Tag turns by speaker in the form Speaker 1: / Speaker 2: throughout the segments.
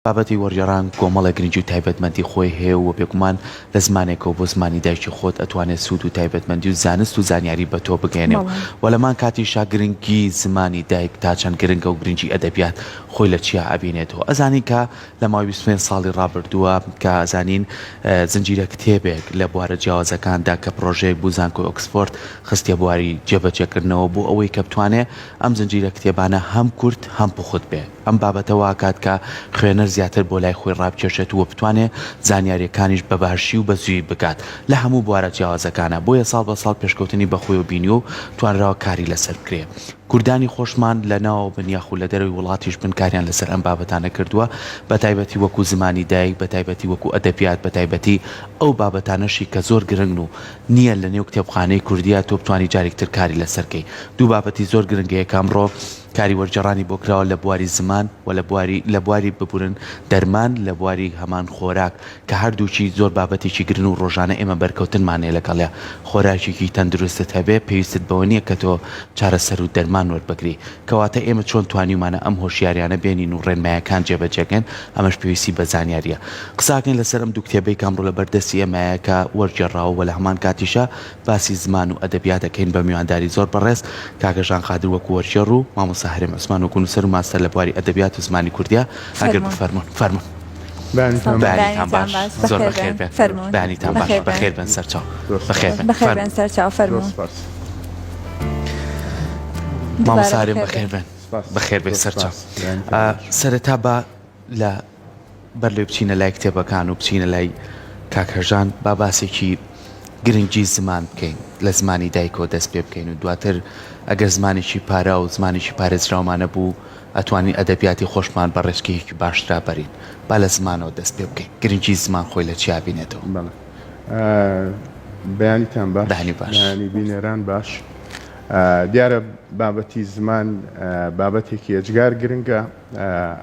Speaker 1: بابەتی وەرگێڕان کۆمەڵێک گرنگی و تایبەتمەندی خۆی هەیە و بێگومان لە زمانێکەوە بۆ زمانی دایکی خۆت ئەتوانێت سوود و تایبەتمەندی و زانست و زانیاری بە تۆ بگەیەنێ و وە لەمان کاتیشا گرنگی زمانی دایک تا چەند گرنگە و گرنگی ئەدەبیات خۆی لە چیا ئەبینێتەوە ئەزانین کە لە ماوەی 25 ساڵی ڕابردووە کە ئەزانین زنجیرە کتێبێک لە بوارە جیاوازەکاندا کە پڕۆژەیەک بوو زانکۆی ئۆکسفۆرد خستیە بواری جێبەجێکردنەوە بۆ ئەوەی کە بتوانێ ئەم زنجیرە کتێبانە هەم کورت هەم پوخت بێ. ئەم بابەتە واکات کە خوێنەر زیاتر بۆ لای خۆی ڕابکێشێت و بتوانێ زانیارییەکانیش بە باشی و بە زوویی بگات لە هەموو بوارە جیاوازەکانا، بۆیە ساڵ بە ساڵ پێشکەوتنی بە خۆیەوە بینیوە و توانراوە کاری لەسەر بکرێ. کوردانی خۆشمان لە ناوەوە بن یاخو لە دەرەوەی وڵاتیش بن کاریان لەسەر ئەم بابەتانە کردووە بە تایبەتی وەکو زمانی دایک، بە تایبەتی وەکو ئەدەبیات، بە تایبەتی ئەو بابەتانەشی کە زۆر گرنگن و نییە لە نێو کتێبخانەی کوردییا تۆ بتوانی جارێکی تر کاری لەسەر کەی. دوو بابەتی زۆر گرنگ هەیە کە ئەمڕۆ کاری وەرگێڕانی بۆ کراوە لە بواری زمان و لە بواری لە بواری ببورن دەرمان لە بواری هەمان خۆراک کە هەردووکی زۆر بابەتێکی گرن و ڕۆژانە ئێمە بەرکەوتنمان هەیە لەگەڵیا خۆراکێکی تەندروستت هەبێ پێویستت بەوە نییە کە تۆ چارەسەر و دەرمان وەربگری کەواتە ئێمە چۆن توانیومانە ئەم هۆشیاریانە بێنین و ڕێنمایەکان جێبەجێکەین ئەمەش پێویستی بە زانیاریە قساکەین لەسەر ئەم دوو کتێبەی کە ئەمڕۆ لەبەر دەستی ئێمەیە کە وەرگێڕراوە وە لە هەمان کاتیشا باسی زمان و ئەدەبیات ئەکەین بە میوانداری زۆر بەڕێز کاکە ژان قادر وەکو وەرگێڕ و مامۆستا هەرێم عوسمان وەکو نووسەر و ماستەر لە بواری ئەدەبیات و زمانی کوردیا ئەگەر
Speaker 2: فەرموون.
Speaker 1: بفەرموون فەرموون.
Speaker 3: بەیانیتان باش.
Speaker 1: بەیانیتان
Speaker 2: بەیانیتان
Speaker 1: باش
Speaker 2: باش
Speaker 1: زۆر
Speaker 2: بەخێر
Speaker 1: بەخێر
Speaker 2: بێن
Speaker 1: بێن
Speaker 2: فەرموون
Speaker 1: بەیانیتان باش
Speaker 2: بەخێر بێن.
Speaker 1: بەخێر بێن سەرچاو
Speaker 3: زۆر
Speaker 1: بەخێر
Speaker 3: سوپاس.
Speaker 1: بێن
Speaker 2: بەخێر
Speaker 1: فەرموون.
Speaker 2: بێن سەرچاو
Speaker 3: زۆر
Speaker 2: فەرموون.
Speaker 3: سوپاس.
Speaker 2: دووبارە
Speaker 1: مامۆستا هەرێم
Speaker 2: بەخێر
Speaker 1: بەخێر
Speaker 2: بێن.
Speaker 1: بێن
Speaker 3: سوپاس.
Speaker 1: بەخێر بێی
Speaker 3: زۆر
Speaker 1: سەرچاو
Speaker 3: سوپاس. بەیانیتان
Speaker 1: ئا
Speaker 3: باش.
Speaker 1: سەرەتا با لە بەر لەوەی بچینە لای کتێبەکان و بچینە لای کاک هەژان با باسێکی گرنگی زمان بکەین لە زمانی دایکەوە دەست پێ بکەین و دواتر ئەگەر زمانێکی پارا و زمانێکی پارێزراومان نەبوو ئەتوانین ئەدەبیاتی خۆشمان بە ڕێچکەیەکی باشترا بەرین با لە زمانەوە دەست پێ بکەین گرنگی زمان خۆی لە چیا بینێتەوە.
Speaker 3: بەڵێ بەیانیتان باش.
Speaker 1: بەیانی باش.
Speaker 3: بەیانی بینەران باش. دیارە بابەتی زمان بابەتێکی ئێجگار گرنگە.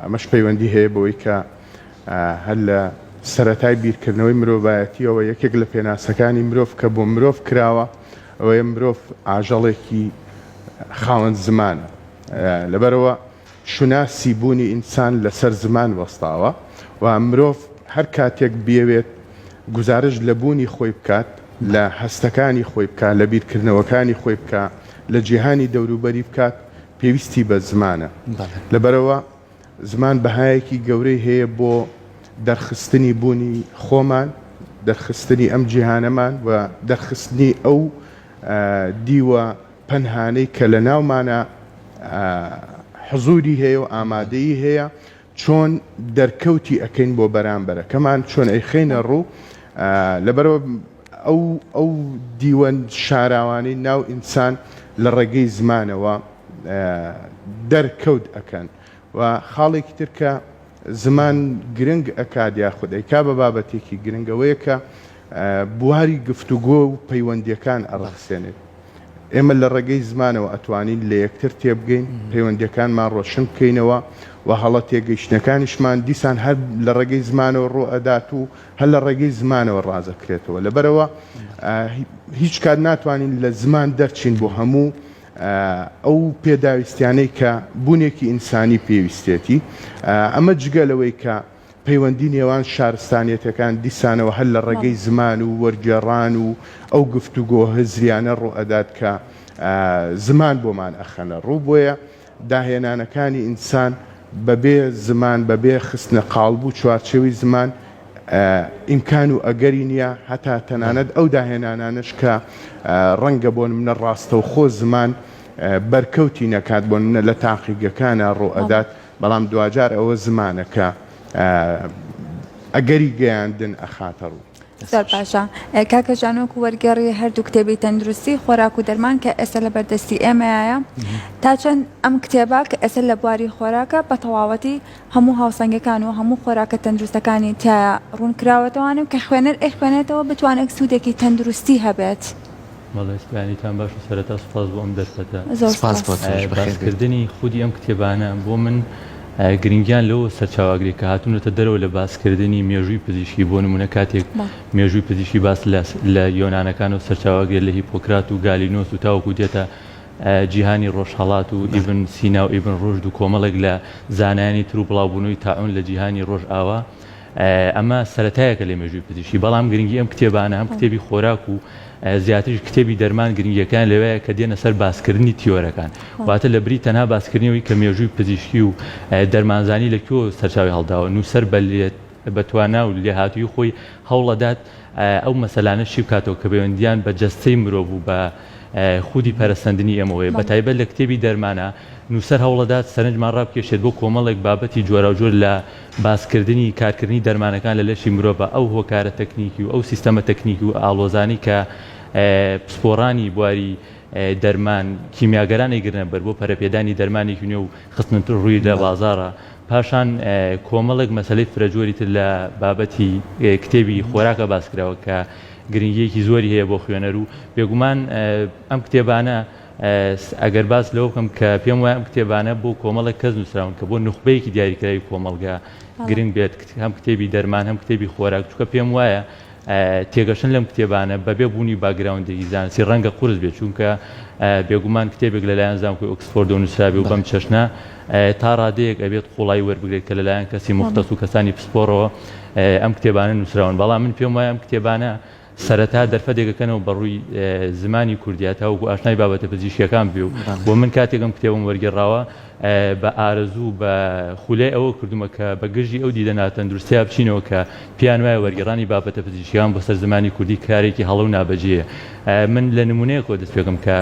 Speaker 3: ئەمەش پەیوەندی هەیە بەوەی کە هەر لە سەرەتای بیرکردنەوەی مرۆڤایەتیەوە یەکێک لە پێناسەکانی مرۆڤ کە بۆ مرۆڤ کراوە ئەوەیە مرۆڤ ئاژەڵێکی خاوەن زمانە لەبەرەوە شوناسی بوونی ئینسان لەسەر زمان وەستاوە و مرۆڤ هەر کاتێک بیەوێت گوزارشت لە بوونی خۆی بکات لە هەستەکانی خۆی بکات لە بیرکردنەوەکانی خۆی بکات لە جیهانی دەوروبەری بکات پێویستی بە زمانە. لەبەرئەوە زمان بەهایەکی گەورەی هەیە بۆ دەرخستنی بوونی خۆمان، دەرخستنی ئەم جیهانەمان و دەرخستنی ئەو دیوە پەنهانەی کە لە ناومانا حزوری هەیە و ئامادەیی هەیە چۆن دەرکەوتی ئەکەین بۆ بەرامبەرەکەمان، چۆن ئەیخەینە ڕوو، لەبەرئەوە ئەو ئەو دیوە شاراوانەی ناو ئینسان لە ڕێگەی زمانەوە دەرکەوت ئەکەن و خاڵێکی تر کە زمان گرنگ ئەکات یاخود ئەیکا بە بابەتێکی گرنگ ئەوەیە کە بواری گفتوگۆ و پەیوەندیەکان ئەڕەخسێنێت. ئێمە لە ڕێگەی زمانەوە ئەتوانین لە یەکتر تێبگەین، پەیوەندیەکانمان ڕۆشن بکەینەوە و هەڵە تێگەیشتنەکانیشمان دیسان هەر لە ڕێگەی زمانەوە ڕوو ئەدات و هەر لە ڕێگەی زمانەوە ڕازەکرێتەوە. لەبەرئەوە هیچ کات ناتوانین لە زمان دەرچین بۆ هەموو ئەو پێداویستیانەی کە بوونێکی ئینسانی پێویستێتی. ئەمە جگە لەوەی کە پەیوەندی نێوان شارستانیەتەکان دیسانەوە هەر لە ڕێگەی زمان و وەرگێڕان و ئەو گفتوگۆ هزریانە ڕووئەدات کە زمان بۆمان ئەخەنە ڕوو، بۆیە داهێنانەکانی ئینسان بەبێ زمان، بەبێ خستنە قاڵب و چوارچێوەی زمان ئیمکان و ئەگەری نییە، هەتا تەنانەت ئەو داهێنانانەش کە ڕەنگە بۆ نمونە ڕاستەوخۆ زمان بەرکەوتی نەکات، بۆ نمونە لە تاقیگەکانا ڕووئەدات، بەڵام دواجار ئەوە زمانە کە ئەگەری گەیاندن ئەخاتە ڕوو.
Speaker 2: زۆر باشە کاکە ژان وەکو وەرگێڕی هەردوو کتێبی تەندروستی خۆراک و دەرمان کە ئێستا لە بەردەستی ئێمەیە تا چەند ئەم کتێبە کە ئێستا لە بواری خۆراکە بە تەواوەتی هەموو هاوسەنگەکان و هەموو خۆراکە تەندروستەکانی تایە ڕوون کراوەتەوانە و کە خوێنەر ئەیخوێنێتەوە بتوانێت سوودێکی تەندروستی هەبێت.
Speaker 4: بەڵێ بەیانیتان باش و سەرەتا سوپاس بۆ ئەم دەرفەتە.
Speaker 2: زۆر
Speaker 1: سپاس بۆ
Speaker 2: سپاس.
Speaker 1: تۆش بەخێر بێیت.
Speaker 4: باسکردنی خودی ئەم کتێبانە بۆ من گرنگیان لەوە سەرچاوە ئەگرێت کە هاتوونەتە دەرەوە لە باسکردنی مێژووی پزیشکی بۆ نموونە کاتێک
Speaker 2: بەڵێ.
Speaker 4: مێژووی پزیشکی باس لە لە یۆنانەکانەوە سەرچاوە ئەگرێت لە هیپۆکرات و گالینۆس و تاوەکو دێتە. جیهانی ڕۆژهەڵات و ئیبن سینا و ئیبن ڕوشد و کۆمەڵێک لە زانایانی تر و بڵاوبوونەوەی تاعون لە جیهانی ڕۆژئاوا ئەمە سەرەتایەکە لە مێژووی پزیشکی بەڵام گرنگی ئەم کتێبانە هەم کتێبی خۆراک و زیاتریش کتێبی دەرمان گرنگیەکان لەوەیە کە دێنە سەر باسکردنی تیۆرەکان واتە لە بری تەنها باسکردنەوەی کە مێژووی پزیشکی و دەرمانزانی لە کوێ سەرچاوی هەڵداوە نووسەر بە بە توانا و لێهاتوویی خۆی هەوڵەدات ئەو مەسەلانە شی بکاتەوە کە پەیوەندیان بە جەستەی مرۆڤ و بە خودی پەرەسەندنی ئێمەوەیە بەتایبەت لە کتێبی دەرمانە نووسەر هەوڵەدات سەرنجمان ڕابکێشێت بۆ کۆمەڵێک بابەتی جۆراوجۆر لە باسکردنی کارکردنی دەرمانەکان لە لەشی مرۆڤ ئەو هۆکارە تەکنیکی و ئەو سیستەمە تەکنیکی و ئاڵۆزانەی کە پسپۆڕانی بواری دەرمان کیمیاگەران ئەیگرنە بەر بۆ پەرەپێدانی دەرمانێکی نوێ و خستنە ڕووی لە بازاڕا. پاشان کۆمەڵێک مەسەلەی فرەجۆری تر لە بابەتی کتێبی خۆراکە باس کراوە کە گرنگییەکی زۆری هەیە بۆ خوێنەر و بێگومان ئەم کتێبانە ئەگەر باس لەوە بکەم کە پێم وایە ئەم کتێبانە بۆ کۆمەڵێک کەس نووسراون کە بۆ نوخبەیەکی دیاریکراوی کۆمەڵگە گرنگ بێت هەم کتێبی دەرمان هەم کتێبی خۆراک چونکە پێم وایە تێگەشتن لەم کتێبانە بەبێ بوونی background ێکی زانستی ڕەنگە قورس بێت چونکە بێگومان کتێبێک لەلایەن زانکۆی ئۆکسفۆردەوە نووسرابێ و بەم چەشنە تا ڕادەیەک ئەبێت قوڵایی وەربگرێت کە لەلایەن کەسی موختەس و کەسانی پسپۆڕەوە ئەم کتێبانە نووسراون بەڵام من پێم وایە ئەم کتێبانە سەرەتا دەرفەتێک ئەکەنەوە بە ڕووی زمانی کوردیا تاوەکو ئاشنای بابەتە پزیشکیەکان بێ و بۆ من کاتێک ئەم کتێبەم وەرگێڕاوە بە ئارەزوو بە خولای ئەوە کردومە کە بە گژی ئەو دیدە ناتەندروستەیا بچینەوە کە پێیان وایە وەرگێڕانی بابەتە پزیشکیەکان بۆ سەر زمانی کوردی کارێکی هەڵە و نابەجێیە من لە نمونەیەکەوە دەست پێکەم کە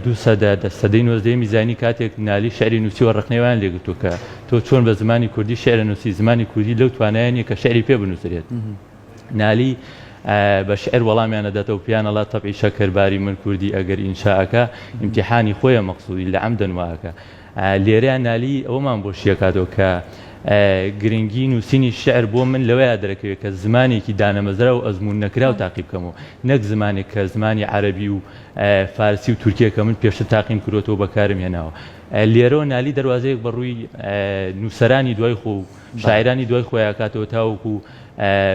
Speaker 4: دوو سەدە دە سەدەی نۆزدەیەمی زانی کاتێک نالی شعری نووسیوە ڕەخنەی وایان لێگرتووە کە تۆ چۆن بە زمانی کوردی شعر نووسی زمانی کوردی لەو توانایە نییە کە شعری پێ بنووسرێت نالی بە شعر وەڵامیان ئەداتەوە پێیان ئەڵا تەبعی شەکەرباری من کوردی ئەگەر ئینشا ئەکا ئیمتیحانی خۆیە مەقسوودی لە عەمدەن وا ئەکا لێرەیا نالی ئەوەمان بۆ شیەکاتەوە کە گرنگی نووسینی شعر بۆ من لەوەیا دەرەکەوێت کە زمانێکی دانەمەزراو و ئەزموون نەکراو تاقی بکەمەوە نەک زمانێک کە زمانی عەرەبی و فارسی و تورکیە کە من پێشتر تاقیم کردوەتەوە بەکارم هێناوە لێرەوە نالی دەروازەیەک بە ڕووی نووسەرانی دوای خۆ و شاعیرانی دوای خۆی ئەکاتەوە تاوەکو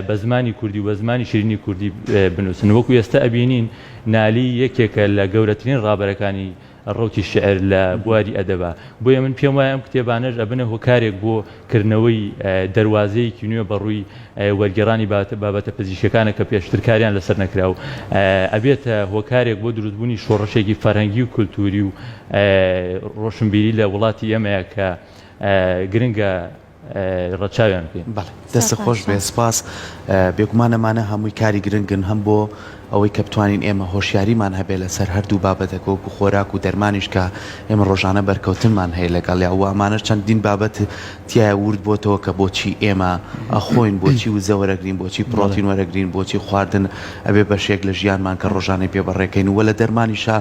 Speaker 4: بە زمانی کوردی و بە زمانی شیرینی کوردی بنووسن وەکو ئێستا ئەبینین نالی یەکێکە لە گەورەترین ڕابەرەکانی ڕەوتی شعر لە بواری ئەدەبا بۆیە من پێم وایە ئەم کتێبانەش ئەبنە هۆکارێک بۆ کردنەوەی دەروازەیەکی نوێ بە ڕووی وەرگێڕانی بابەتە پزیشکەکانە کە پێشتر کاریان لەسەر نەکرا و ئەبێتە هۆکارێک بۆ دروستبوونی شۆڕشێکی فەرهەنگی و کولتووری و ڕۆشنبیری لە وڵاتی ئێمەیە کە گرنگە ڕەچاویان بکەین.
Speaker 1: بەڵێ دەستت خۆش بێ سپاس. بێگومان ئەمانە هەمووی کاری گرنگن هەم بۆ ئەوەی کە بتوانین ئێمە هۆشیاریمان هەبێ لەسەر هەردوو بابەتەکە وەکو خۆراک و دەرمانیش کە ئێمە ڕۆژانە بەرکەوتنمان هەیە لەگەڵیا و ئەمانەش چەندین بابەت تیایا ورد بۆتەوە کە بۆچی ئێمە ئەخۆین بۆچی وزە وەرەگرین بۆچی پڕۆتین وەرەگرین بۆچی خواردن ئەبێ بەشێک لە ژیانمان کە ڕۆژانەی پێ بەڕێکەین و لە دەرمانیشا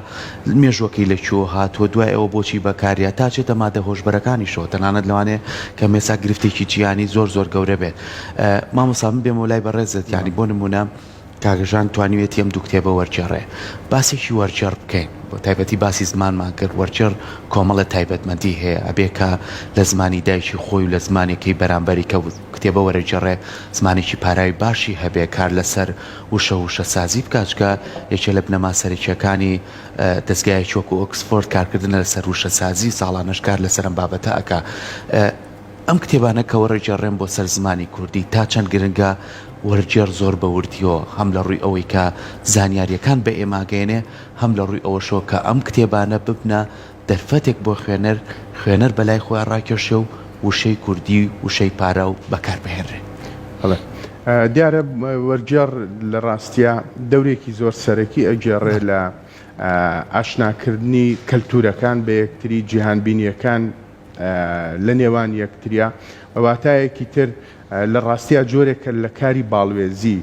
Speaker 1: مێژوەکەی لە کوێوە هاتووە دوای ئەوە بۆچی بەکاریا تا چێتە مادە هۆشبەرەکانیشەوە تەنانەت لەوانەیە کە مێسا گرفتێکی جیهانی زۆر زۆر گەورە بێت مامۆستا من بێمەوە لای بەڕێزت یانی بۆ نمونە کاکە ژان توانیوێتی ئەم دوو کتێبە وەرگێڕێ باسێکی وەرگێڕ بکەین بۆ تایبەتی باسی زمانمان کرد وەرگێڕ کۆمەڵە تایبەتمەندی هەیە ئەبێ کە لە زمانی دایکی خۆی و لە زمانێکی بەرامبەری کە کتێبە وەرەگێڕێ زمانێکی پاراوی باشی هەبێ کار لەسەر وشە وشەسازی بکات چونکە یەکێ لە بنەما سەرەکییەکانی دەزگایەکی وەکو ئۆکسفۆرد کارکردنە لەسەر وشەسازی ساڵانەش کار لەسەر ئەم بابەتە ئەکا ئەم کتێبانە کە وەرەگێڕێن بۆ سەر زمانی کوردی تا چەند گرنگە وەرگێڕ زۆر بە وردیەوە هەم لە ڕووی ئەوەی کە زانیارییەکان بە ئێمە گەیەنێ هەم لە ڕووی ئەوەشەوە کە ئەم کتێبانە ببنە دەرفەتێک بۆ خوێنەر، خوێنەر بەلای خۆیا ڕاکێشێ و وشەی کوردی، وشەی پاراو بەکار بهێنرێ.
Speaker 3: بەڵێ. دیارە وەرگێڕ لە ڕاستیا دەورێکی زۆر سەرەکی ئەگێڕێ لە ئاشناکردنی کەلتوورەکان بە یەکتری، جیهانبینییەکان لە نێوان یەکتریا. بە واتایەکی تر لە ڕاستیا جۆرێکە لە کاری باڵوێزی،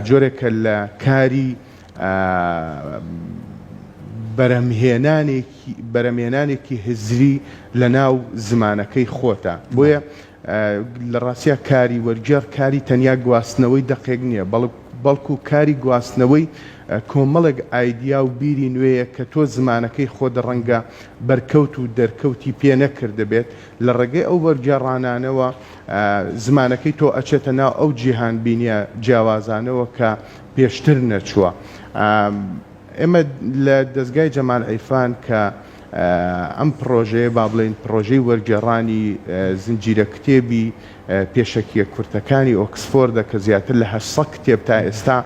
Speaker 3: جۆرێکە لە کاری بەرهەمهێنانێکی بەرهەمهێنانێکی هزری لە ناو زمانەکەی خۆتە بۆیە لە ڕاستیا کاری وەرگێڕ کاری تەنیا گواستنەوەی دەقێک نییە بەڵکو کاری گواستنەوەی کۆمەڵێک ئایدیا و بیری نوێیە کە تۆ زمانەکەی خۆت ڕەنگە بەرکەوت و دەرکەوتی پێ نەکردبێت لە ڕێگەی ئەو وەرگێڕانانەوە زمانەکەی تۆ ئەچێتە ناو ئەو جیهانبینیە جیاوازانەوە کە پێشتر نەچووە. ئێمە لە دەزگای جەمال عیرفان کە ئەم پڕۆژەیە با بڵێین پڕۆژەی وەرگێڕانی زنجیرە کتێبی پێشەکییە کورتەکانی ئۆکسفۆردە کە زیاتر لە 800 کتێب تا ئێستا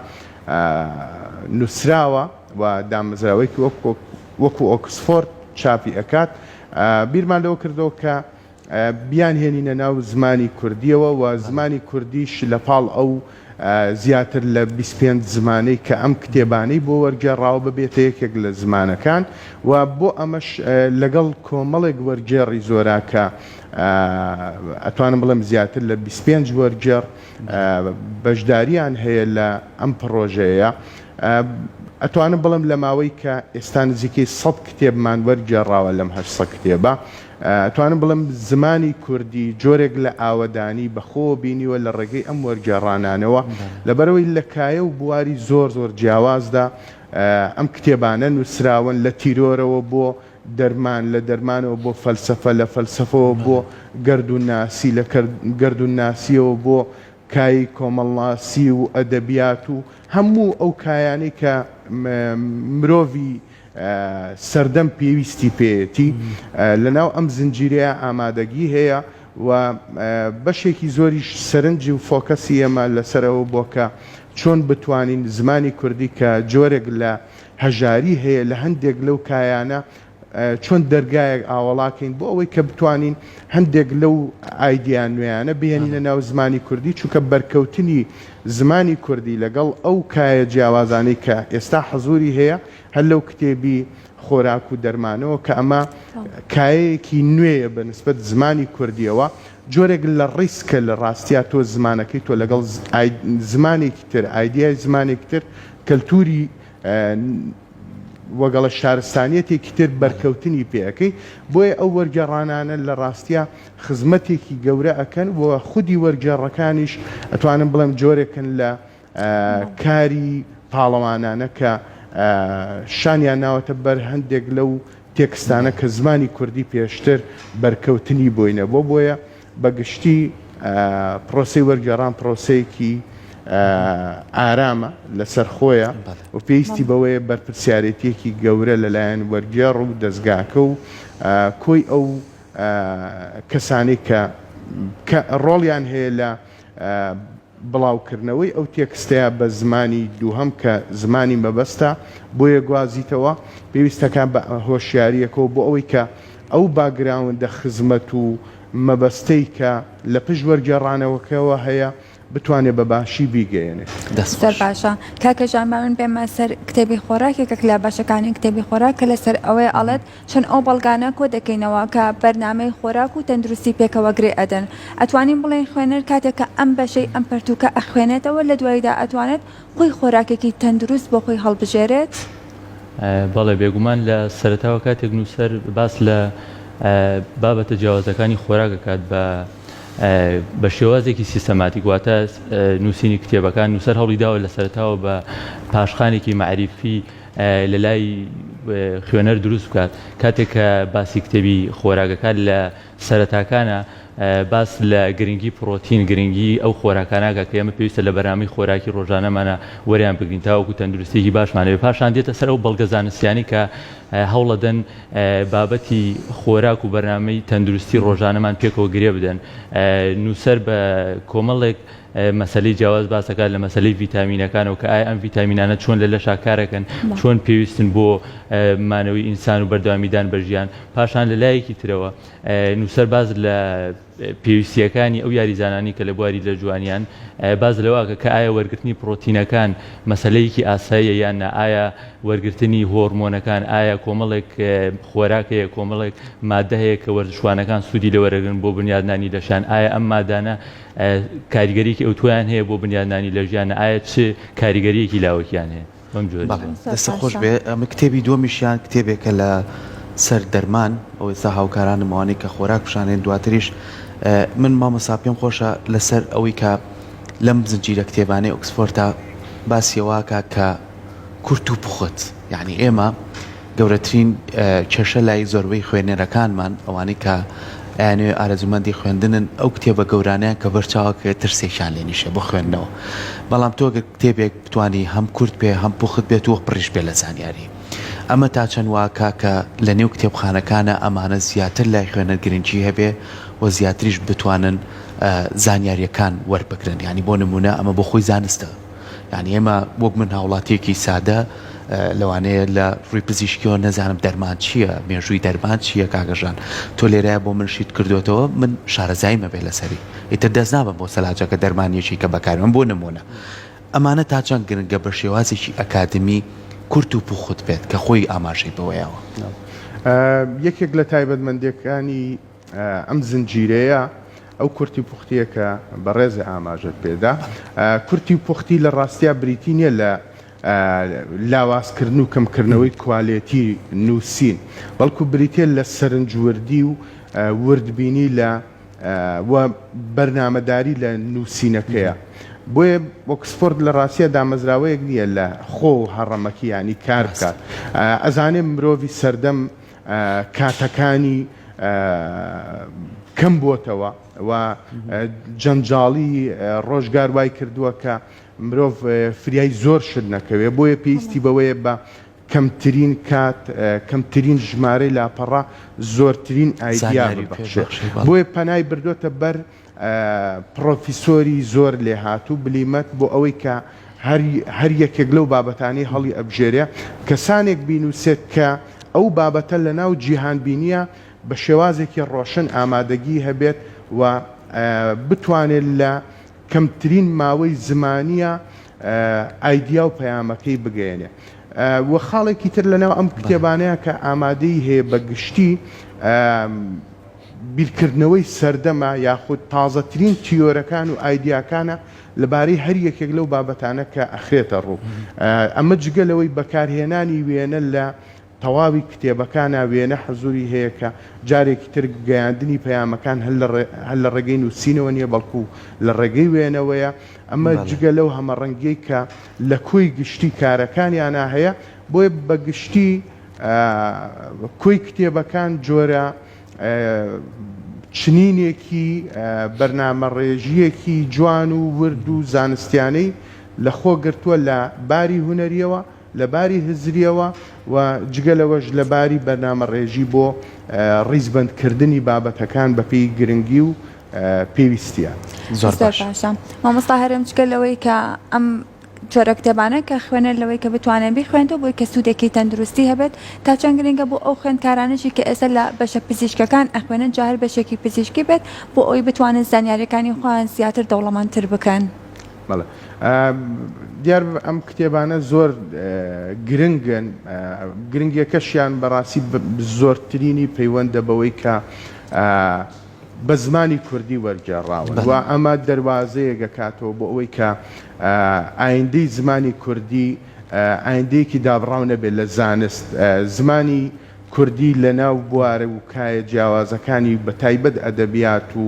Speaker 3: نووسراوە و دامەزراوەیەکی وەکو ئۆکسفۆرد چاپی ئەکات بیرمان لەوە کردەوە کە بیانهێنینە ناو زمانی کوردییەوە و زمانی کوردیش لە پاڵ ئەو زیاتر لە 25 زمانەی کە ئەم کتێبانەی بۆ وەرگێڕاوە ببێتە یەکێک لە زمانەکان و بۆ ئەمەش لەگەڵ کۆمەڵێک وەرگێڕی زۆرا کە ئەتوانم بڵێم زیاتر لە 25 وەرگێڕ بەشداریان هەیە لە ئەم پڕۆژەیە. ئەتوانم بڵێم لە ماوەی کە ئێستا نزیکەی سەد کتێبمان وەرگێڕاوە لەم 800 کتێبە ئەتوانم بڵێم زمانی کوردی جۆرێک لە ئاوەدانی بە خۆوە بینیوە لە ڕێگەی ئەم وەرگێڕانانەوە، لەبەرئەوەی لە کایە و بواری زۆر زۆر جیاوازدا ئەم کتێبانە نووسراون، لە تیرۆرەوە بۆ دەرمان، لە دەرمانەوە بۆ فەلسەفە، لە فەلسەفەوە بۆ گەردوونناسی، لە گەردوونناسییەوە بۆ کایەی کۆمەڵناسی و ئەدەبیات و هەموو ئەو کایانەی کە مرۆڤی سەردەم پێویستی پێیەتی لەناو ئەم زنجیرەیە ئامادەگی هەیە و بەشێکی زۆریش سەرنج و فۆکەسی ئێمە لەسەر ئەوە بووە کە چۆن بتوانین زمانی کوردی کە جۆرێک لە هەژاری هەیە لە هەندێک لەو کایانە چۆن دەرگایەک ئاوەڵا کەین بۆ ئەوەی کە بتوانین هەندێک لەو ئایدیا نوێیانە بهێنینە ناو زمانی کوردی چونکە بەرکەوتنی زمانی کوردی لەگەڵ ئەو کایە جیاوازانەی کە ئێستا حزوری هەیە هەر لەو کتێبی خۆراک و دەرمانەوە کە ئەمە کایەیەکی نوێیە بە نسبەت زمانی کوردیەوە جۆرێک لە ڕیسکە لە ڕاستیا تۆ زمانەکەی تۆ لەگەڵ زمانێکی تر ئایدیای زمانێکی تر کەلتوری وەگەڵە شارستانیەتێکی تر بەرکەوتنی پێ ئەکەی بۆیە ئەو وەرگێڕانانە لە ڕاستیا خزمەتێکی گەورە ئەکەن و خودی وەرگێڕەکانیش ئەتوانم بڵێم جۆرێکن لە کاری پاڵەوانانە کە شانیان ناوەتە بەر هەندێک لەو تێکستانە کە زمانی کوردی پێشتر بەرکەوتنی بۆی نەبووە بۆیە بە گشتی پرۆسەی وەرگێڕان پرۆسەیەکی ئارامە لەسەر خۆیە و پێویستی بەوەیە بەرپرسیارێتیەکی گەورە لەلایەن وەرگێڕ و دەزگاکە و کۆی ئەو کەسانەی کە ڕۆڵیان هەیە لە بڵاوکردنەوەی ئەو تێکستەیە بە زمانی دووهەم کە زمانی مەبەستە بۆیە گوازیتەوە، پێویستەکا بە هۆشیارییەکەوە بۆ ئەوەی کە ئەو باکگراوندە خزمەت و مەبەستەی کە لە پشت وەرگێڕانەوەکەوە هەیە بتوانێ بە باشی بیگەیەنێت.
Speaker 1: دەست
Speaker 2: زۆر
Speaker 1: خۆش.
Speaker 2: باشە کاکە ژان با من بێمە سەر کتێبی خۆراک یەکێک لە بەشەکانی کتێبی خۆراک کە لەسەر ئەوەیە ئەڵێت چۆن ئەو بەڵگانە کۆ دەکەینەوە کە بەرنامەی خۆراک و تەندروستی پێکەوە گرێ ئەدەن؟ ئەتوانین بڵێین خوێنەر کاتێک کە ئەم بەشەی ئەم پەرتووکە ئەخوێنێتەوە لە دواییدا ئەتوانێت خۆی خۆراکێکی تەندروست بۆ خۆی هەڵبژێرێت؟
Speaker 4: بەڵێ بێگومان لە سەرەتاوە کاتێک نووسەر باس لە بابەتە جیاوازەکانی خۆراک ئەکات بە بە شێوازێکی سیستەماتیک واتە نووسینی کتێبەکان نووسەر هەوڵی داوە لە سەرەتاوە بە پاشخانێکی مەعریفی لە لای خوێنەر دروست بکات کاتێک کە باسی کتێبی خۆراکەکان لە سەرەتاکانە باس لە گرنگی پرۆتین گرنگی ئەو خۆراکاناکە کە ئێمە پێویستە لە بەرنامەی خۆراکی ڕۆژانەمانە وەریان بگرین تاوەکو تەندروستیەکی باشمان هەبێت پاشان دێتە سەر ئەو بەڵگە زانستیانەی کە هەوڵەدەن بابەتی خۆراک و بەرنامەی تەندروستی ڕۆژانەمان پێکەوە گرێ بدەن نووسەر بە کۆمەڵێک مەسەلەی جیاواز باس دەکات لە مەسەلەی ڤیتامینەکانەوە کە ئایا ئەم ڤیتامینانە چۆن لە لەشا کارەکەن چۆن پێویستن بۆ مانەوەی ئینسان و بەردەوامیدان بە ژیان پاشان لە لایەکی ترەوە نووسەر باز لە پێویستیەکانی ئەو یاریزانانی کە لە بواری لە جوانیان باز لەوەکە کە ئایا وەرگرتنی پرۆتینەکان مەسلەیەکی ئاساییە یان نا ئایا وەرگرتنی هۆرمۆنەکان ئایا کۆمەڵێک خۆراک هەیە کۆمەڵێک مادە هەیە کە وەرزشوانەکان سوودی لەوەرەگرن بۆ بنیادنانی لەشان ئایا ئەم مادانە کاریگەریەکی ئەوتۆیان هەیە بۆ بنیادنانی لە ژیان ئایا چ کاریگەریەکی لاوەکیان هەیە بەم جۆرە
Speaker 1: بەڵێ دەستت خۆش بێ ئەمە کتێبی دووەمیشیان کتێبێکە لە سەر دەرمان ئەو ئێستا هاوکارانم ئەوانەی کە خۆراک پیشانێن دواتریش من مامۆستا پێم خۆشە لەسەر ئەوەی کە لەم زنجیرە کتێبانەی ئۆکسفۆرتا باسی ئەوە کە کورت و پوخت یعنی ئێمە گەورەترین کێشە لای زۆربەی خوێنەرەکانمان ئەوانەی کە. ئەیانەوێ ئارەزوومەندی خوێندنن ئەو کتێبە گەورانەیان کە بەرچاوە کە ترسێکیان لێ نیشە بۆ خوێندنەوە بەڵام تۆ گەر کتێبێک بتوانی هەم کورت بێ هەم پوخت بێت و پڕیش بێ لە زانیاری ئەمە تا چەند واکا کە لە نێو کتێبخانەکانە ئەمانە زیاتر لای خوێنەر گرنگی هەبێ و زیاتریش بتوانن زانیاریەکان وەربگرن یانی بۆ نمونە ئەمە بۆ خۆی زانستە یانی ئێمە وەک من هاوڵاتیەکی سادە لەوانەیە لە ڕووی پزیشکیەوە نەزانم دەرمان چییە مێژووی دەرمان چییە کاکەژان تۆ لێرە بۆ من شیت کردوێتەوە من شارەزایی مەبێ لەسەری ئیتر دەست نابم بۆ سەلاجەکە دەرمانیەکی کە بەکارم بۆ نمونە ئەمانە تا چەند گرنگە بە شێوازێکی ئەکادمی کورت و پوخت بێت کە خۆی ئاماژەی بەوەیەوە.
Speaker 3: یەکێک لە تایبەتمەندیەکانی ئەم زنجیرەیە ئەو کورتی و پوختیە کە بەڕێزە ئاماژەت پێدا. کورتی و پوختی لە ڕاستیا بریتی نیە لە لاوازکردن و کەمکردنەوەی کوالێتی نووسین، بەڵکو بریتیە لە سەرنجوردی و وردبینی لە و بەرنامەداری لە نووسینەکەیە. بۆیە ئۆکسفۆرد لە ڕاستیا دامەزراوەیەک نیە لە خۆ و هەڕەمەکی یانی کار بکات. ئەزانێ مرۆڤی سەردەم کاتەکانی کەم بۆتەوە و جەنجاڵی ڕۆژگار وای کردووە کە مرۆڤ فریای زۆر شت نەکەوێ بۆیە پێویستی بەوەیە بە کەمترین کات کەمترین ژمارەی لاپەڕە زۆرترین ئایدیا ببەخشێ بۆیە پەنای بردووەتە بەر پڕۆفیسۆری زۆر لێهاتوو بلیمەت بۆ ئەوەی کە هەر یەکێک لەو بابەتانەی هەڵی ئەبژێرێ کەسانێک بینووسێت کە ئەو بابەتە لە ناو جیهانبینییە بە شێوازێکی ڕۆشن ئامادەگی هەبێت و بتوانێت لە کەمترین ماوەی زمانییە ئایدیا و پەیامەکەی بگەیەنێ. و خاڵێکی تر لەناو ئەم کتێبانەیە کە ئامادەی هەیە بە گشتی بیرکردنەوەی سەردەمە یاخود تازەترین تیۆرەکان و ئایدیاکانە لەبارەی هەر یەکێک لەو بابەتانە کە ئەخرێتە ڕوو. ئەمە جگە لەوەی بەکارهێنانی وێنە لە تەواوی کتێبەکانا وێنە حزوری هەیە کە جارێکی تر گەیاندنی پەیامەکان هەر لە ڕێگەی نووسینەوە نییە بەڵکو لە ڕێگەی وێنەوەیە. ئەمە جگە لەو هەمەڕەنگیەی کە لە کۆی گشتی کارەکانیانا هەیە. بۆیە بە گشتی کۆی کتێبەکان جۆرە چنینێکی بەرنامەڕێژییەکی جوان و ورد و زانستیانەی لە خۆ گرتووە لە باری هونەرییەوە، لە باری هزرییەوە و جگە لەوەش لە باری بەرنامەڕێژی بۆ ڕیزبەندکردنی بابەتەکان بەپێی گرنگی و پێویستییان.
Speaker 2: زۆر باشە مامۆستا هەرێم جگە لەوەی کە ئەم جۆرە کتێبانە کە خوێنەر لەوەی کە بتوانێت بیخوێنێتەوە بۆی کە سوودێکی تەندروستی هەبێت تا چەند گرنگە بۆ ئەو خوێندکارانەشی کە ئێستا لە بەشە پزیشکەکان ئەخوێنن جا هەر بەشێکی پزیشکی بێت بۆ ئەوەی بتوانن زانیاریەکانی خۆیان زیاتر دەوڵەمەندتر بکەن.
Speaker 3: بەڵێ دیار ئەم کتێبانە زۆر گرنگن گرنگیەکەشیان بەڕاستی زۆرترینی پەیوەندە بەوەی کە بە زمانی کوردی وەرگێڕاون و ئەمە دەروازەیەک ئەکاتەوە بۆ ئەوەی کە ئایندەی زمانی کوردی ئایندەیەکی دابڕاو نەبێت لە زانست. زمانی کوردی لە ناو بوار و کایە جیاوازەکانی بە تایبەت ئەدەبیات و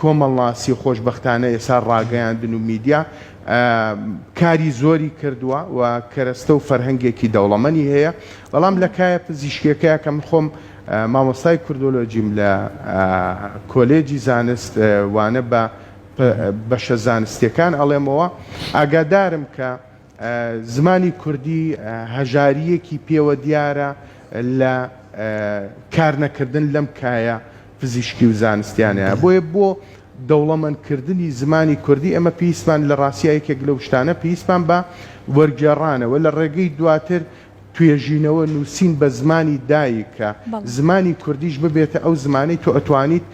Speaker 3: کۆمەڵناسی خۆشبەختانە ئێستا ڕاگەیاندن و میدیا کاری زۆری کردووە و کەرەستە و فەرهەنگێکی دەوڵەمەنی هەیە بەڵام لە کایە پزیشکیەکەیا کە من خۆم مامۆستای کوردۆلۆجیم لە کۆلێجی زانست وانە بە بەشە زانستیەکان ئەڵێمەوە ئاگادارم کە زمانی کوردی هەژارییەکی پێوە دیارە لە کارنەکردن لەم کایە پزیشکی و زانستیانەیە بۆیە بۆ دەوڵەمەندکردنی زمانی کوردی ئێمە پێویستمان لە ڕاستیا یەکێک لەو شتانە پێویستمان بە وەرگێڕانەوە لە ڕێگەی دواتر توێژینەوە نووسین بە زمانی دایک کە زمانی کوردیش ببێتە ئەو زمانەی تۆ ئەتوانیت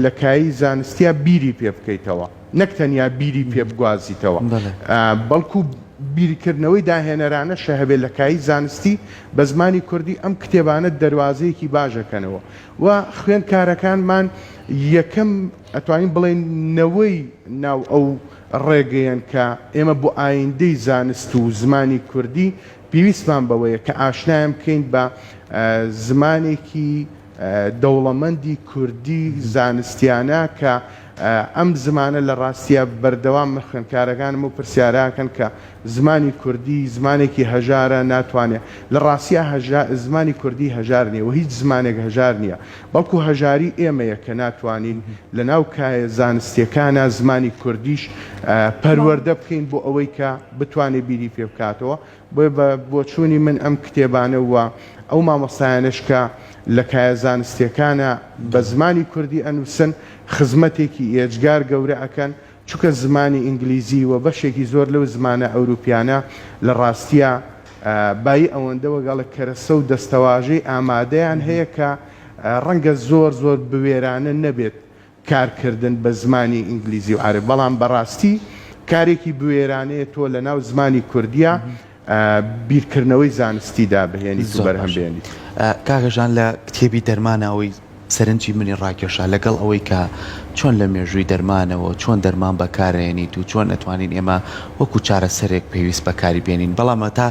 Speaker 3: لە کایەی زانستیا بیری پێ بکەیتەوە نەک تەنیا بیری پێ بگوازیتەوە بەڵکو بیرکردنەوەی داهێنەرانەشە هەبێت لە کایەی زانستی بە زمانی کوردی ئەم کتێبانە دەروازەیەکی باش ئەکەنەوە و خوێندکارەکانمان یەکەم ئەتوانین بڵێین نەوەی ناو ئەو ڕێگەیەن کە ئێمە بۆ ئایندەی زانست و زمانی کوردی پێویستمان بەوەیە کە ئاشنایان بکەین بە زمانێکی دەوڵەمەندی کوردی زانستیانە کە. ئەم زمانە لە ڕاستیا بەردەوام من خوێندکارەکانم ئەو پرسیارە ئەکەن کە زمانی کوردی زمانێکی هەژارە ناتوانێ لە ڕاستیا هەژا زمانی کوردی هەژار نیە و هیچ زمانێک هەژار نیە بەڵکو هەژاری ئێمەیە کە ناتوانین لە ناو کایە زانستیەکانا زمانی کوردیش پەروەردە بکەین بۆ ئەوەی کە بتوانێ بیری پێ بکاتەوە بۆیە بە بۆچوونی من ئەم کتێبانە و ئەو مامۆستایانەش کە لە کایە زانستیەکانا بە زمانی کوردی ئەنووسن خزمەتێکی ئێجگار گەورە ئەکەن چونکە زمانی ئینگلیزی و بەشێکی زۆر لەو زمانە ئەوروپیانە لە ڕاستیا بایی ئەوەندە وەگەڵک کەرەسە و دەستەواژەی ئامادەیان هەیە کە ڕەنگە زۆر زۆر بوێرانە نەبێت کارکردن بە زمانی ئینگلیزی و عەرەبی بەڵام بەڕاستی کارێکی بوێرانەیە تۆ لە ناو زمانی کوردیا بیرکردنەوەی زانستی دابهێنیت و
Speaker 1: زۆر
Speaker 3: بەرهەم
Speaker 1: باشە
Speaker 3: بێنیت.
Speaker 1: کاکە ژان لە کتێبی دەرمانە ئەوەی سەرنجی منی ڕاکێشا لەگەڵ ئەوەی کە چۆن لە مێژووی دەرمانەوە چۆن دەرمان بەکارئێنیت و چۆن ئەتوانین ئێمە وەکو چارەسەرێک پێویست بەکاری بێنین بەڵام هەتا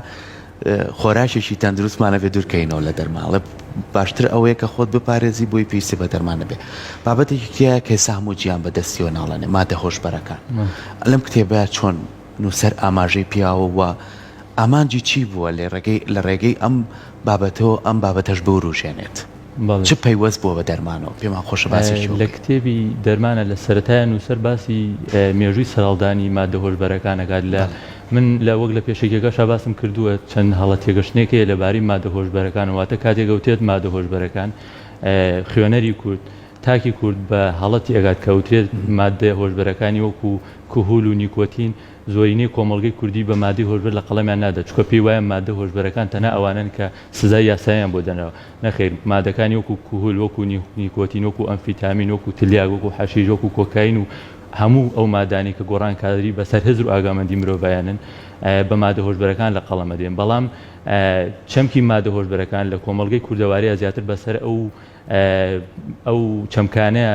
Speaker 1: خۆراکێکی تەندروستمان ئەبێ دوورکەینەوە لە دەرمان ئەڵێ باشتر ئەوەیە کە خۆت بپارێزی بۆی پێویستی بە دەرمان نەبێ بابەتێکی تیایە کە ئێستا هەموو جیهان بە دەستیەوە ناڵێنێ مادە هۆشبەرەکان لەم کتێبە چۆن نووسەر ئاماژەی پیاوە و ئامانجی چی بووە لە ڕێگەی لە ڕێگەی ئەم بابەتەوە ئەم بابەتەش بوروژێنێت؟
Speaker 4: بەڵێ.
Speaker 1: چ پەیوەست بووە بە دەرمانەوە؟ پێمان خۆشە باسێکی بۆ
Speaker 4: لە
Speaker 1: بکەی.
Speaker 4: کتێبی دەرمانە لە سەرەتایە نووسەر باسی مێژووی سەرهەڵدانی ماددە هۆشبەرەکان ئەکات لە
Speaker 1: بەڵێ.
Speaker 4: من لە وەک لە پێشەکیەکەشا باسم کردووە چەند هەڵە تێگەشتنێک هەیە لەبارەی ماددە هۆشبەرەکان واتە کاتێک ئەوترێت ماددە هۆشبەرەکان خوێنەری کورد تاکی کورد بە هەڵە تێئەگات کە ئەوترێت ماددە هۆشبەرەکانی وەکو کهول و نیکۆتین زۆرینەی کۆمەڵگەی کوردی بە مادەی هۆشبەر لە قەڵەمیان نادات، چونکە پێی وایە مادە هۆشبەرەکان تەنها ئەوانەن کە سزای یاساییان بۆ دەنراوە. نەخێر، مادەکانی وەکو کهول، وەکو نیکۆتین، وەکو ئەمفیتامین، وەکو تلیاک، وەکو حەشیش، وەکو کۆکاین و هەموو ئەو مادانەی کە گۆڕانکاری بەسەر هزر و ئاگامەندی مرۆڤایانن بە مادە هۆشبەرەکان لە قەڵەم ئەدرێن. بەڵام چەمکی مادە هۆشبەرەکان لە کۆمەڵگەی کوردەواریا زیاتر بەسەر ئەو ئەو چەمکانەیە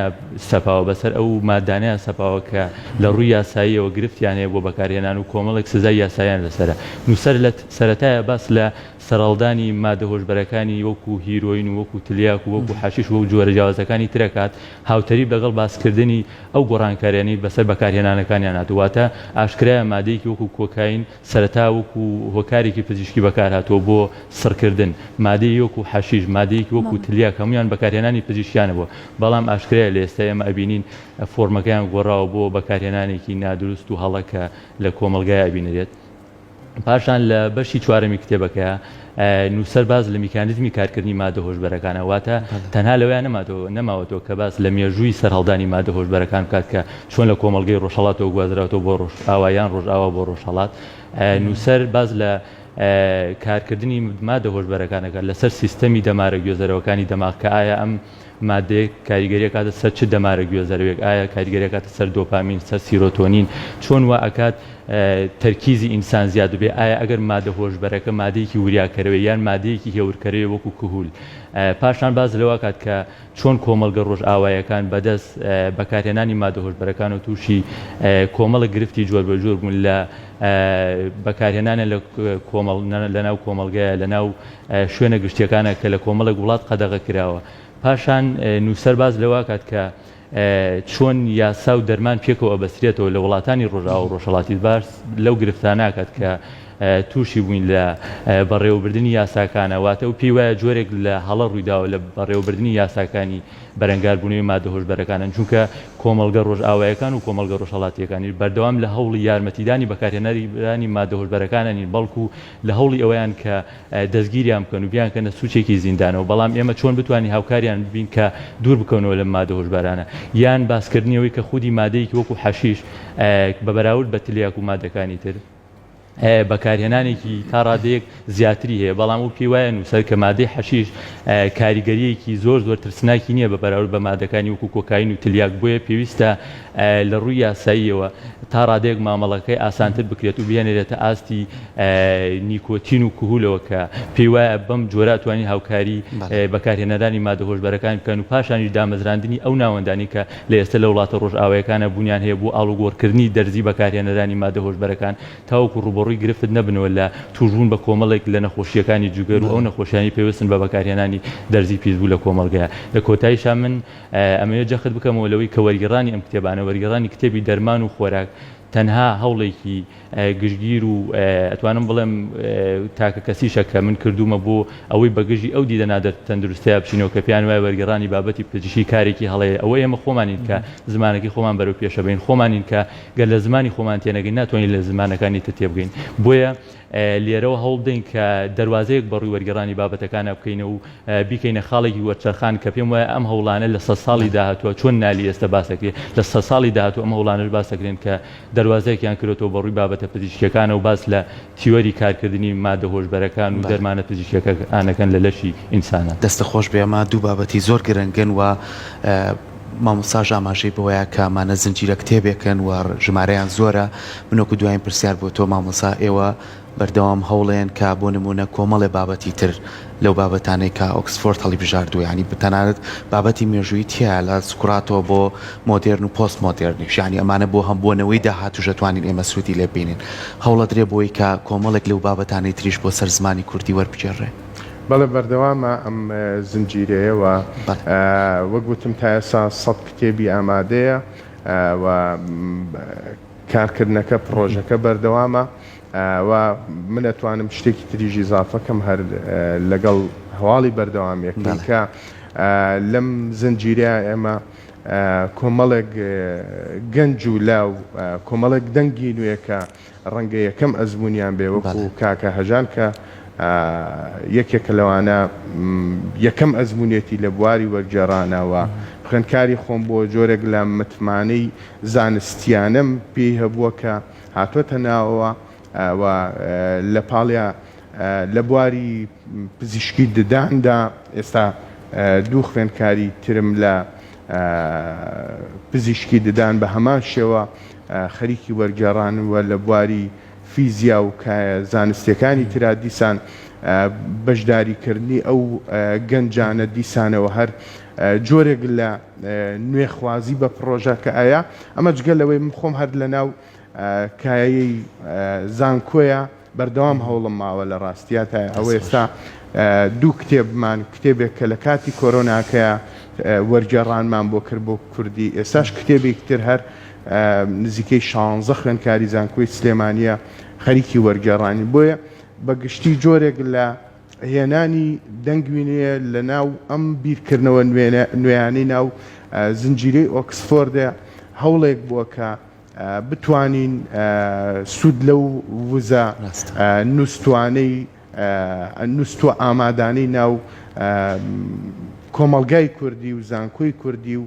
Speaker 4: سەپاوە بەسەر ئەو مادانەیان سەپاوە کە لە ڕووی یاساییەوە گرفتیان هەیە بۆ بەکارهێنان و کۆمەڵێک سزای یاساییان لەسەرە. نووسەر لە سەرەتایە باس لە سەرهەڵدانی مادە هۆشبەرەکانی وەکو هیرۆین و وەکو تلیاک و وەکو حەشیش و جۆرە جیاوازەکانی تر ئەکات هاوتەریب لەگەڵ باسکردنی ئەو گۆڕانکاریانەی بەسەر بەکارهێنانەکانیان هاتووە واتە ئاشکرایە مادەیەکی وەکو کۆکاین سەرەتا وەکو هۆکارێکی پزیشکی بەکارهاتووە بۆ سڕکردن، مادەی وەکو حەشیش، مادەیەکی وەکو تلیاک هەموویان بەکارهێنانی پزیشکیانە بووە، بەڵام ئاشکرایە لە ئێستا ئێمە ئەبینین فۆرمەکەیان گۆڕاوە بۆ بەکارهێنانێکی نادروست و هەڵە کە لە کۆمەڵگایا ئەبینرێت. پاشان لە بەشی چوارەمی کتێبەکەیا نووسەر باس لە میکانیزمی کارکردنی مادە هۆشبەرەکانە، واتە تەنها لەوەیا نەماوەتەوە کە باس لە مێژووی سەرهەڵدانی مادە هۆشبەرەکان بکات کە چۆن لە کۆمەڵگەی ڕۆژهەڵاتەوە گوازراوەتەوە بۆ ڕۆژئاوا یان ڕۆژئاوا بۆ ڕۆژهەڵات. نووسەر باس لە کارکردنی مادە هۆشبەرەکان ئەکات لەسەر سیستەمی دەمارە گوێزەرەوەکانی دەماغ کە ئایا ئەم مادەیە کاریگەری ئەکاتە سەر چ دەمارە گوێزەرەوێک، ئایا کاریگەری ئەکاتە سەر دۆپامین، سەر سیرۆتۆنین، چۆن وا ئەکات تەرکیزی ئینسان زیاد ببێ، ئایا ئەگەر مادە هۆشبەرەکە مادەیەکی وریاکەرەوەیە یان مادەیەکی هێورکەرەوەیە وەکو کهول. پاشان باس لەوە ئەکات کە چۆن کۆمەڵگە ڕۆژئاوایەکان بەدەست بەکارهێنانی مادە هۆشبەرەکانەوە تووشی کۆمەڵێک گرفتی جۆربەجۆر بوون لە بەکارهێنانیان لە کۆمەڵ لەناو کۆمەڵگەیە لەناو شوێنە گشتیەکانە کە لە کۆمەڵێک وڵات قەدەغە کراوە. پاشان نووسەر باس لەوە ئەکات کە چۆن یاسا و دەرمان پێکەوە ئەبەسترێتەوە لە وڵاتانی ڕۆژئاوا و ڕۆژهەڵاتی باس لەو گرفتانە ئەکات کە تووشی بووین لە بەڕێوەبردنی یاساکانە واتە ئەو پێی وایە جۆرێک لە هەڵە ڕوویداوە لە بەڕێوەبردنی یاساکانی بەرەنگاربوونەوەی مادە هۆشبەرەکانن چونکە کۆمەڵگە ڕۆژئاوایەکان و کۆمەڵگە ڕۆژهەڵاتییەکانیش بەردەوام لە هەوڵی یارمەتیدانی بەکارهێنەرانی مادە هۆشبەرەکانە نین بەڵکو لە هەوڵی ئەوەیان کە دەستگیریان بکەن و بیانکەنە سوچێکی زیندانەوە، بەڵام ئێمە چۆن بتوانین هاوکاریان ببین کە دوور بکەونەوە لەم مادە هۆشبەرانە؟ یان باسکردنی ئەوەی کە خودی مادەیەکی وەکو حەشیش بە بەراورد بە تلیاک و مادەکانی تر بەکارهێنانێکی تا ڕادەیەک زیاتری هەیە، بەڵام ئەو پێی وایە نووسەر کە مادەی حەشیش کاریگەرییەکی زۆر زۆر ترسناکی نییە بە بەراورد بە مادەکانی وەکو کۆکاین و تلیاک، بۆیە پێویستە لە ڕووی یاساییەوە تا ڕادەیەک مامەڵەکەی ئاسانتر بکرێت و بهێنرێتە ئاستی نیکۆتین و کهولەوە کە پێی وایە بەم جۆرە ئەتوانین هاوکاری بەکارهێنەرانی مادە هۆشبەرەکان بکەن و پاشانیش دامەزراندنی ئەو ناوەندانەی کە لە ئێستا لە وڵاتە ڕۆژئاوایەکانە بوونیان هەیە بۆ ئاڵوگۆڕکردنی دەرزی بەکارهێنەرانی مادە هۆشبەرەکان تاوەکو ڕووبەڕووی. ڕووبەڕووی گرفت نەبنەوە لە تووشبوون بە کۆمەڵێک لە نەخۆشییەکانی جگەر و ئەو نەخۆشیانەی پەیوەستن بە بەکارهێنانی دەرزی پیسبوو لە کۆمەڵگەیا. لە کۆتاییشا من ئەمەوێت جەخت بکەمەوە لەوەی کە وەرگێڕانی ئەم کتێبانە، وەرگێڕانی کتێبی دەرمان و خۆراک تەنها هەوڵێکی گشتگیر و ئەتوانم بڵێم تاکە کەسیشە کە من کردوومە بۆ ئەوەی بە گژی ئەو دیدە نادەتەندروستەیا بچینەوە کە پێیان وایە وەرگێڕانی بابەتی پزیشکی کارێکی هەڵەیە. ئەوە ئێمە خۆمانین کە زمانەکەی خۆمان بەرەو پێشەبەین، خۆمانین کە گەر لە زمانی خۆمان تێنەگەین ناتوانین لە زمانەکانی تر تێبگەین. بۆیە لێرەوە هەوڵ بدەین کە دەروازەیەک بە ڕووی وەرگێڕانی بابەتەکانا بکەینەوە و بیکەینە خاڵێکی وەرچەرخان کە پێم وایە ئەم هەوڵانە لە سەد ساڵی داهاتووە چۆن نالی ئێستە باس دەکرێ لە سەد ساڵی داهاتوو ئەم هەوڵانەش باس دەکرێن کە دەروازەیەکیان کرۆتەوە بە ڕووی بابەتە پزیشکیەکانەوە باس لە تیۆری کارکردنی مادە هۆشبەرەکان و دەرمانە پزیشکیەکانەکەن لە لەشی ئینسانا.
Speaker 1: دەستت خۆش بێ ئەمە دوو بابەتی زۆر گرنگن و مامۆستاش ئاماژەی بەوەیا کە ئەمانە زنجیرە کتێبێکن و ژمارەیان زۆرە، من وەکو دوایین پرسیار بۆ تۆ مامۆستا ئێوە بەردەوام هەوڵێن کە بۆ نموونە کۆمەڵێ بابەتی تر لەو بابەتانەی کە ئۆکسفۆرد هەڵیبژاردووە یانی تەنانەت بابەتی مێژوویی تیایە لە سوکراتەوە بۆ مۆدێرن و پۆست مۆدێرنیش یانی ئەمانە بۆ هەم بۆ نەوەی داهاتووش ئەتوانین ئێمە سوودی لێ ببینین هەوڵەدرێ بۆی کە کۆمەڵێک لەو بابەتانەی تریش بۆ سەر زمانی کوردی وەربگێڕرێ.
Speaker 3: بەڵێ بەردەوامە ئەم زنجیرەیە و وەک وتم تا ئێستا سەد کتێبی ئامادەیە و کارکردنەکە پڕۆژەکە بەردەوامە و من ئەتوانم شتێکی تریش ئیزافە کەم هەر لەگەڵ هەواڵی بەردەوامیەکەی کە لەم زنجیرەیە ئێمە کۆمەڵێک گەنج و لاو کۆمەڵێک دەنگی نوێ کە ڕەنگە یەکەم ئەزموونیان بێ وەکو کاکە هەژان کە یەکێکە لەوانە یەکەم ئەزموونیەتی لە بواری وەرگێڕانە و خوێندکاری خۆم بۆ جۆرێک لە متمانەی زانستیانەم پێی هەبووە کە هاتۆتە ناوەوە و لە پاڵیا لە بواری پزیشکی دداندا ئێستا دوو خوێندکاری ترم لە پزیشکی ددان بە هەمان شێوە خەریکی وەرگێڕانن و لە بواری فیزیا و کایە زانستیەکانی ترا دیسان بەشداریکردنی ئەو گەنجانە دیسانەوە هەر جۆرێک لە نوێخوازی بە پڕۆژەکە ئەیا ئەمە جگە لەوەی من خۆم هەر لە ناو کایەی زانکۆیە بەردەوام هەوڵم ماوە لە ڕاستیا تا ئەوە ئێستا دوو کتێبمان کتێبێک کە لە کاتی کۆرۆناکەیا وەرگێڕانمان بۆ کرد بۆ کوردی ئێستاش کتێبێکی تر هەر نزیکەی شانزە خوێندکاری زانکۆی سلێمانیە خەریکی وەرگێڕانی بۆیە بە گشتی جۆرێک لە هێنانی دەنگوی نوێ لە ناو ئەم بیرکردنەوە نوێیانەی ناو زنجیرەی ئۆکسفۆردە هەوڵێک بووە کە بتوانین سوود لەو وزە نووستوانەی نووستوە ئامادانەی ناو کۆمەڵگای کوردی و زانکۆی کوردی و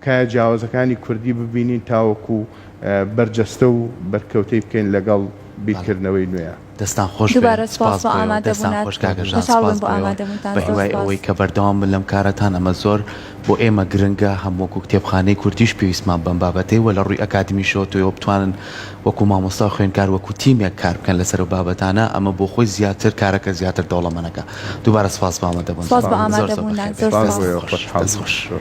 Speaker 3: کایە جیاوازەکانی کوردی ببینین تاوەکو بەرجەستە و بەرکەوتەی بکەین لەگەڵ بیرکردنەوەی نوێیا.
Speaker 1: دەستان خۆش بێ
Speaker 2: دووبارە سوپاس
Speaker 1: سپاس
Speaker 2: بۆ
Speaker 1: بۆ ئێوە
Speaker 2: ئامادە
Speaker 1: دەستان
Speaker 2: بوونت
Speaker 1: خۆش کاکە ژان
Speaker 2: خۆشحاڵ
Speaker 1: سپاس
Speaker 2: بووم بۆ
Speaker 1: بۆ ئێوە
Speaker 2: ئامادە بوونتان
Speaker 1: بە
Speaker 2: زۆر
Speaker 1: هیوای
Speaker 2: سوپاس.
Speaker 1: ئەوەی کە بەردەوام بن لەم کارەتان ئەمە زۆر بۆ ئێمە گرنگە هەم وەکو کتێبخانەی کوردیش پێویستمان بەم بابەتەی وە لە ڕووی ئەکادمیشەوە تۆ ئێوە بتوانن وەکو مامۆستا و خوێندکار وەکو تیمێک کار بکەن لەسەر ئەو بابەتانە ئەمە بۆ خۆی زیاتر کارەکە زیاتر دەوڵەمەنەکە دووبارە سپاس بۆ
Speaker 2: سوپاس
Speaker 1: ئامادەبوونتان
Speaker 2: بۆ
Speaker 1: زۆر
Speaker 2: ئامادە
Speaker 1: زۆر
Speaker 2: بوونتان
Speaker 1: بەخێر
Speaker 2: زۆر
Speaker 1: بێن
Speaker 3: سپاس بۆ
Speaker 2: سوپاس.
Speaker 3: ئێوە
Speaker 1: دەست خۆش
Speaker 3: خۆشحاڵ
Speaker 1: دەست
Speaker 3: بووم
Speaker 1: خۆش.
Speaker 3: زۆر.